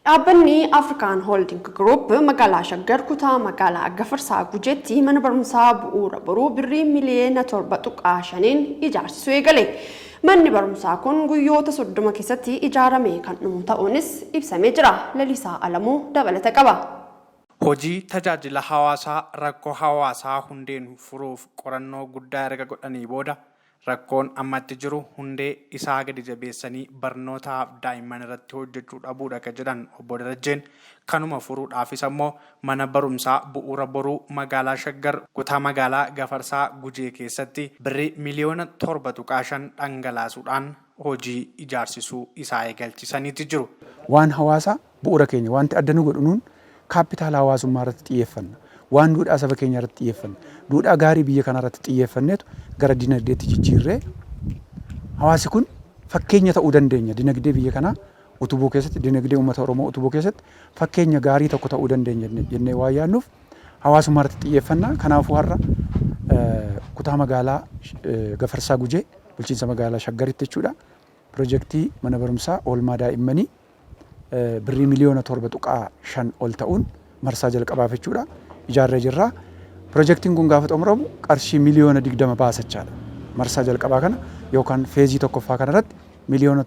Dhaabbanni African Holding Group magaalaa Shaggar kutaa magaalaa Gafarsaa Gujeetti mana barumsaa Bu'uura Boruu birrii miliyoona 7.5n ijaarsisuu eegale. Manni barumsaa kun guyyoota 30 keessatti ijaaramee kan dhumu ta'uunis ibsamee jira. Lalisaa Alamuu dabalata qaba. Hojii tajaajila hawaasaa rakkoo hawaasaa hundeen furuuf qorannoo guddaa erga godhanii booda Rakkoon ammatti jiru hundee isaa gadi jabeessanii barnootaaf daa'imman irratti hojjechuu dhabuudha ka jedhan Obbo Darajjeen, kanuma furuudhaafis ammoo mana barumsaa Bu'uura Boruu magaalaa Shaggar kutaa magaalaa Gafarsaa Gujee keessatti birrii miliyoona 7.5 dhangalaasuudhaan hojii ijaarsisuu isaa eegalchisaniiti jiru. Waan hawaasaa bu'uura keenya wanti adda nu godhu nuun kaappitaala hawaasummaa irratti xiyyeeffanna. Waan duudhaa saba keenyaa irratti xiyyeeffanna. Duudhaa gaarii biyya kanaa irratti xiyyeeffanneetu gara dinagdeetti jijjiirree hawaasi kun fakkeenya ta'uu dandeenya. Dinagdee biyya kanaa utubuu keessatti, dinagdee uummata Oromoo utubuu keessatti fakkeenya gaarii tokko ta'uu dandeenya jennee waan yaadnuuf hawaasummaa irratti xiyyeeffanna. Kanaafuu har'a kutaa magaalaa Gafarsaa Gujee bulchiinsa magaalaa Shaggaritti jechuudha. Pirojektii mana barumsaa oolmaa daa'immanii birrii miliyoona 7.5 ol ta'uun marsaa jalqabaaf jechuudha ijaarree jirra. Pirojektiin kun gaafa xumuramu qarshii miliyoona 20 baasa jechaadha. Marsaa jalqabaa kana yookaan feezii tokkoffaa kanarratti miliyoona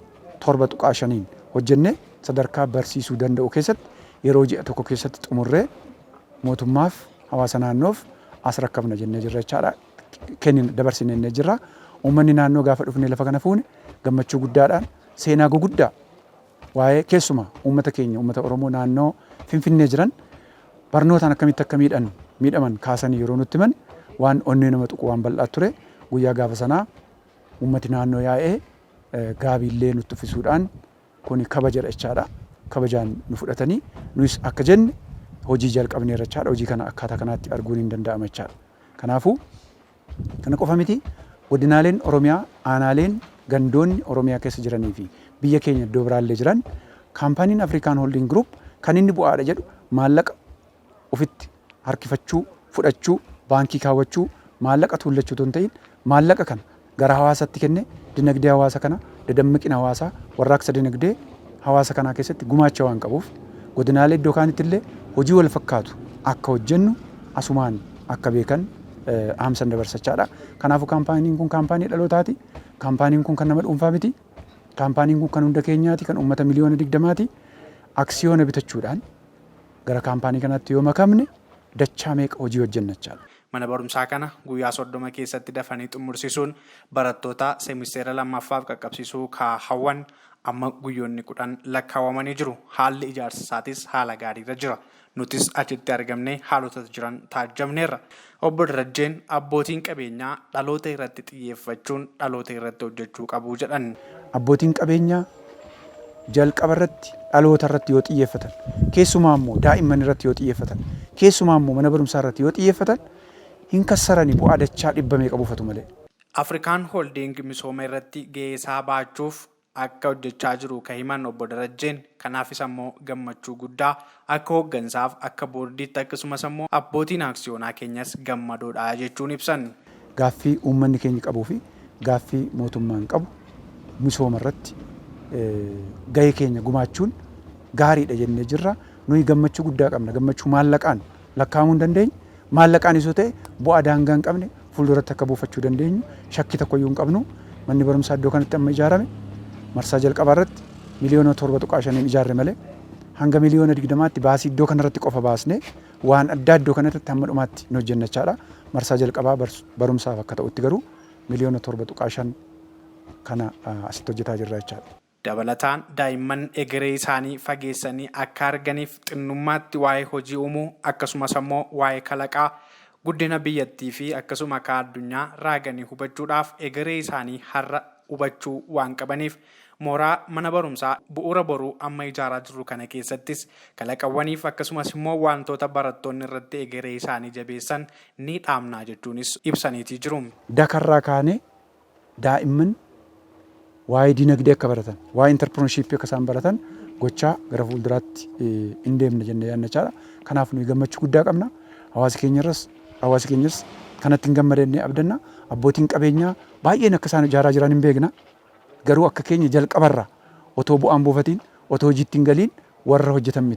7.5n hojjennee sadarkaa barsiisuu danda'u keessatti yeroo ji'a tokko keessatti xumurree mootummaaf hawaasa naannoof as rakkabna jennee jirra jechaadha. Kennin dabarsine jennee jirra. Uummanni naannoo gaafa dhufnee lafa kana fuune gammachuu guddaadhaan seenaa guguddaa waa'ee keessumaa uummata keenya uummata Oromoo naannoo Finfinnee jiran barnootaan akkamitti akka miidhan miidhaman kaasanii yeroo nutti himan waan onnee nama tuqu waan bal'aa ture. Guyyaa gaafa sanaa uummati naannoo yaa'ee gaabiillee nutti uffisuudhaan kuni kabaja jechaadha. Kabajaan nu fudhatanii nuyis akka jenne hojii jalqabneerra jechaadha. Hojii kana akkaataa kanaatti arguun hin danda'ama jechaadha. Kanaafuu kana qofa miti, godinaaleen Oromiyaa, aanaaleen, gandoonni Oromiyaa keessa jiranii fi biyya keenya iddoo biraallee jiran kaampaaniin Afrikaan Holding Group kan inni bu'aadha jedhu maallaqa ofitti harkifachuu, fudhachuu, baankii kaawwachuu, maallaqa tuullachuu otoo hin ta'in maallaqa kana gara hawaasatti kenne dinagdee hawaasa kana dadammaqina hawaasaa warraaqsa dinagdee hawaasa kanaa keessatti gumaacha waan qabuuf godinaalee iddoo kaanitti illee hojii wal fakkaatu akka hojjennu asumaan akka beekan dhaamsan dabarsachaadha. Kanaafuu kaampaaniin kun kaampaanii dhalootaati. Kaampaaniin kun kan nama dhuunfaa miti. Kaampaaniin kun kan hunda keenyaati. Kan uummata miliyoona 20ti. Aksiyoona bitachuudhaan gara kaampaanii kanaatti yoo makamne dachaa meeqa hojii hojjenna jechaadha. Mana barumsaa kana guyyaa 30 keessatti dafanii xumursisuun barattoota seemisteera lammaffaaf qaqqabsiisuu ka hawwan amma guyyoonni 10 lakkaawamanii jiru. Haalli ijaarsa isaatis haala gaariirra jira. Nutis achitti argamnee haalota jiran taajjabneerra. Obbo Darajjeen abbootiin qabeenyaa dhaloota irratti xiyyeeffachuun dhaloota irratti hojjechuu qabu jedhan. Abbootiin qabeenyaa jalqaba irratti dhaloota irratti yoo xiyyeeffatan, keessumaa immoo daa'imman irratti yoo xiyyeeffatan, keessumaa immoo mana barumsaa irratti yoo xiyyeeffatan hin kassarani, bu'aa dachaa dhibba meeqa buufatu malee. Afrikaan Hooldiing misooma irratti gahee isaa bahachuuf akka hojjechaa jiru ka himan Obbo Darajjeen, kanaafis ammoo gammachuu guddaa akka hooggansaaf, akka boordiitti akkasumas ammoo abbootiin aksiyoonaa keenyas gammadoodha jechuun ibsan. Gaaffii uummanni keenya qabuu fi gaaffii mootummaan qabu misooma irratti gahee keenya gumaachuun gaariidha jennee jirra. Nuyi gammachuu guddaa qabna. Gammachuu maallaqaan lakkaa'amuu hin dandeenye. Maallaqaanis yoo ta'e bu'aa daangaa hin qabne fuulduratti akka buufachuu dandeenyu shakkii tokkoyyuu hin qabnu. Manni barumsaa iddoo kanatti amma ijaarame marsaa jalqabaa irratti miliyoona 7.5n ijaarre malee hanga miliyoona 20tti baasii iddoo kanarratti qofa baasnee waan addaa iddoo kanarratti hamma dhumaatti hin hojjenna jechaadha. Marsaa jalqabaa barumsaaf akka ta'utti garuu miliyoona 7.5 kana asitti hojjetaa jirra jechaadha. Dabalataan daa'imman egeree isaanii fageessanii akka arganiif xinnummaatti waa'ee hojii uumuu akkasumas ammoo waa'ee kalaqaa guddina biyyattii fi akkasuma ka addunyaa raaganii hubachuudhaaf egeree isaanii har'a hubachuu waan qabaniif mooraa mana barumsaa Bu'uura Boruu amma ijaaraa jirru kana keessattis kalaqawwaniif akkasumas immoo waantoota barattoonni irratti egeree isaanii jabeessan ni dhaabnaa jechuunis ibsaniitii jiru. Dakarraa kaanee daa'imman waa'ee dinagdee akka baratan, waa'ee interpreneurship akka isaan baratan gochaa gara fuulduraatti hin deemna jennee yaadna jechaadha. Kanaaf nuyi gammachuu guddaa qabna. Hawaasa keenyarras hawaasi keenyas kanatti hin gammada jennee abdanna. Abbootiin qabeenyaa baay'een akka isaan ijaaraa jiran hin beekna. Garuu akka keenya jalqabarraa otoo bu'aan buufatiin otoo hojiitti hin galiin Warra hojjetan miti.